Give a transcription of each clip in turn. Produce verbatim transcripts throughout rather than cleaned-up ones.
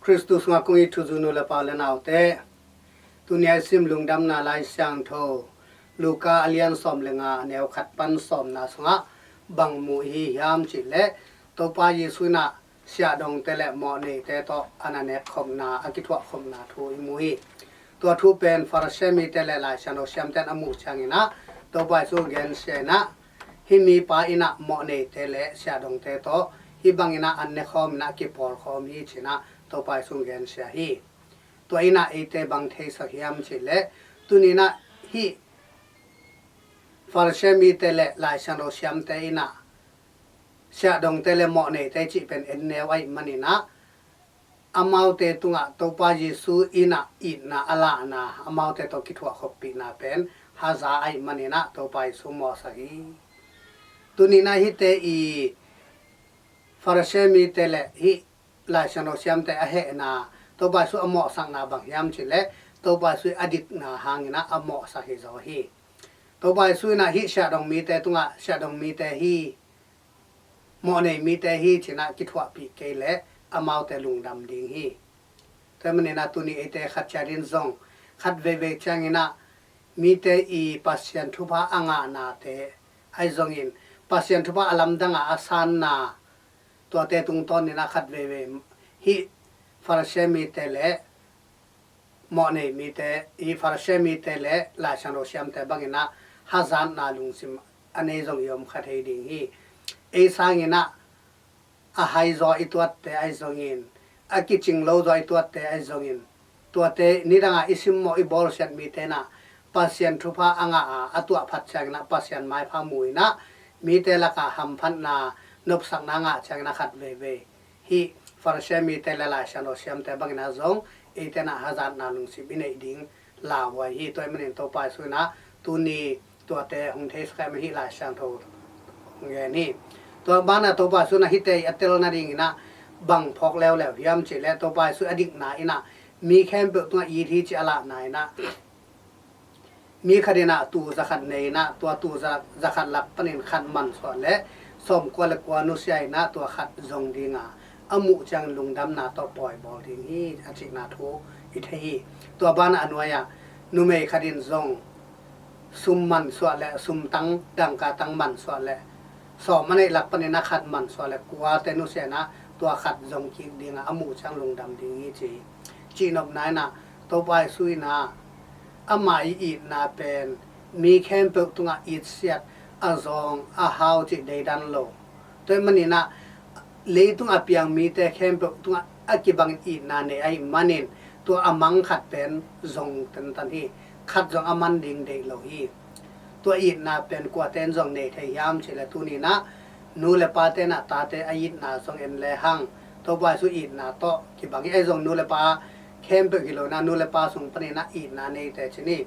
Khristu sungah kong it thuzui nu le pa le naute, tuni a i sim Lungdamna Lai Siangtho Luka a lian sawm le nga, a neu khat pan sawmna sungah bang mu i hi hiam cih leh, Topa Jesu in ah siahdongte le mawhneite tawh a na nekkhopna, a kithuahkhopna thu i mu hi. Tua thu pen Pharisee mite le Lai Siangtho siamte in a muh ciangin ah Topa Jesu gensia in ah, hih mipa in ah mawhneite le siahdongte tawh hih bangin ah an nekhawm in ah kipawlkhawm hi ci-in ah Topa Jesu gensia hi. Tua in ah eite bang theisak hiam cih leh, tuni in ah hih Pharisee mite le Lai Siangtho siamte in ah siahdongte le mawhneite cih pen en neu ahih manin ah, amaute tungah Topa Jesu in ah itna a lahna, amaute tawh kithuahkhoppihna pen haza ahih manin ah Topa Jesu mawhsak hi. Tuni in ah hihte i Pharisee mite le hih Lai Siangtho siamte a hehna, Topa Jesu a mawhsakna bang hiam cih leh, Topa Jesu a dikna hangin ah a mawhsak hi zaw hi. Topa Jesu in ah hih siahdong mite tungah siahdong mite hi, mawhnei mite hi ci-in ah kithuahpih kei leh amaute lungdam ding hi. Tua ahih manin ah tuni eite khat ciat in zong khat veivei ciangin ah mite i Pasian thupha a ngahnate ahi zongin, Pasian thupha a lamdang a a sanna, tuate tungtawn in ah khat veivei hih Pharisee mite le mawhnei mite, i Pharisee mite le Lai Siangtho siamte bangin ah hazatna lungsim a nei zong i om kha thei ding hi. Ei sangin ah a hai zaw i tuatte ahi zongin, a kicing lo zaw i tuatte ahi zongin, tuate nidang a i simmawh i bawlsiat mite in ah Pasian thupha a ngah a, a tuah phat ciangin ah Pasian maipha mu in ah mite lakah hamphatna, nopsakna ngah ciangin ah khat veivei hih Pharisee mite le Lai Siangtho siamte bangin ah zong eite in ah hazatna lungsim i neih ding lauhuai hi. Tua ahih manin Topa Jesu in ah tuni tuate hong theisak ahih manin hih Lai Siangtho hong gen hi. Tua banah Topa Jesu in ah hihte a tel nadingin ah bang phawk leuleu hiam cih leh, Topa Jesu a dikna in ah mi khempeuh tungah it hi ci a lahna in ah mi khat in ah tuu za khat nei in ah, tua tuu za, za khat lak panin khat mansuah leh sawmkua le kua nusia in ah tua khat zong ding a, a muh ciangin lungdamna tawh pawi bawl ding hi a cihna thu i thei hi. Tua banah a nuai-ah numei khat in zong sum mansuah leh sumtang, dangkatang mansuah leh sawm a neih lak panin a khat mansuah leh kuate nusia in ah tua khat zong kik ding a, a muh ciang lungdam ding hi ci hi. Cihnopna in ah Topa Jesu in ah ama i itna pen mi khempeuh tungah itsiat, a zawng a hau cih deidan lo. Tua ahih manin ah leitung a piang mite khempeuh tungah a kibangin itna nei ahih manin tua a mang khat pen zong tantan hi. Khat zong a man ding deih lo hi. Tua itna pen kuate in zong nei thei hiam cih leh, tuni in ah nu le pate in ah tate a itna zong en lehang Topa Jesu itna tawh kibang hi. Ahi zong nu le pa khempeuh hi lo in ah, nu le pa sung panin ah itna neite ci ni.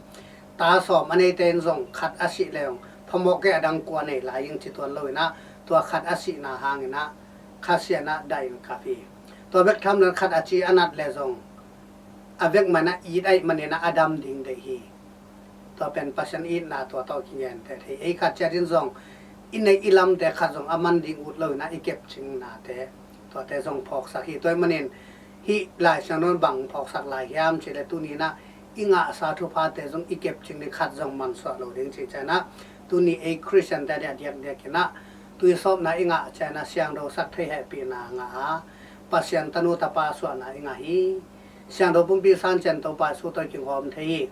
Ta sawm a neite in zong khat a sih leh zong phamawh kei a dang kua nei lai ing ci tuan lo in ah, tua khat a sihna hangin ah Kha Siangtho in ah dah in kap hi. Tua bek tham lo in khat a ci a nat leh zong a vek mah in ah it ahih manin ah a dam ding deih hi. Tua pen Pasian itna tua tawh kingente thei. Ei khat ciat in zong i neih i lamte khat zong a man ding ut lo in ah i kepcingnate, tuate zong phawksak hi. Tua ahih manin hih Lai Siangtho in bang phawksak lai hiam cih leh, tuni in ah i ngahsa thuphate zong i kepcing ding, khat zong mansuah lo ding cih ciangin ah, tuni ei Khristiante a diakdiak in ah tuisawpna i ngah ciangin ah siangthosak thei hehpihna ngah a, Pasian tanu tapa suahna i ngah hi. Siangtho pumpi san ciang Topa Jesu tawh i kigawm thei hi.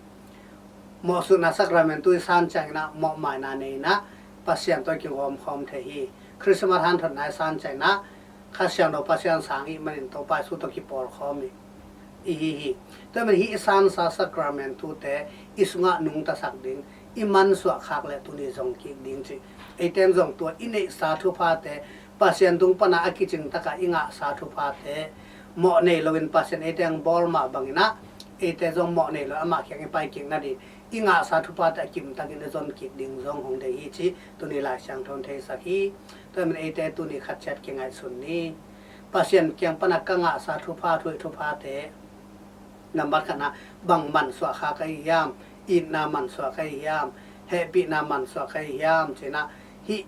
Mawhsutna sakramentu i san ciangin ah mawhmaina nei in ah Pasian tawh i kigawm khawm thei hi. Christmas hanthotna i san ciangin ah Kha Siangtho Pasian sang i hih manin Topa Jesu tawh kipawl khawm i hi hi. Tua ahih manin hih i sansa sakramentute i sungah nungtasak ding, i mansuah khak leh tuni zong kik ding cih. Eite in zong tua i neihsa thuphate, Pasian tung pan a a kicing tak a i ngahsa thuphate, mawh nei lo in Pasian eite hong bawl mah bangin ah eite zong mawh nei lo in amah kiang i pai kik nading, i ngahsa thuphate a kimtakin i zon kik ding zong hong deih hi cih tuni Lai Siangtho in theisak hi. Tua ahih manin eite tuni khat ciat kingaihsun ni. Pasian kiang pan a ka ngahsa thupha, thuhoih thuphate, nambat khatna, bang mansuah kha ka hi hiam, itna mansuah ka hi hiam, hehpihna mansuah ka hi hiam ci-in ah, hih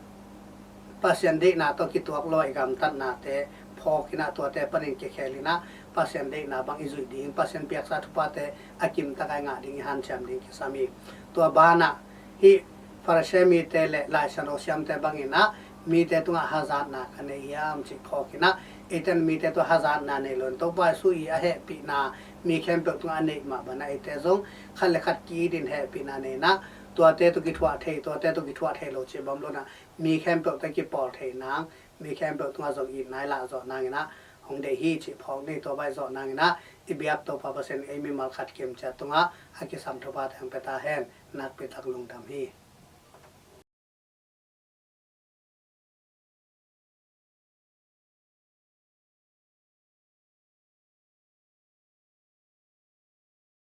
Pasian deihna tawh kituak lo a i gamtatnate phawk in ah tuate panin kikhel in ah Pasian deihna bang i zuih ding, Pasian piaksa thuphate a kimtak a i ngah ding i hanciam ding kisam hi. Tua banah hih Pharisee mite le Laisiangtho siamte bangin ah mite tungah hazatna ka nei hiam cih phawk in ah, eite in mite tungah hazatna nei lo in Topa Jesuh i a hehpihna mi khempeuh tungah a neih mah bangin ah eite zong khat le khat ki-it in hehpihna nei in ah tuate tawh kithuah thei, tuate tawh kithuah thei lo cih bang lo in ah mi khempeuh tawh kipawl thei nang, mi khempeuh tungah zong itna i lahzawh nangin ah hong deih hi cih phawk ni. Tua bang i zawh nangin ah i biak Topa Pasian ei mimal khat kim ciat tungah a kisam thuphate hong pia ta hen. Nakpi tak lungdam hi.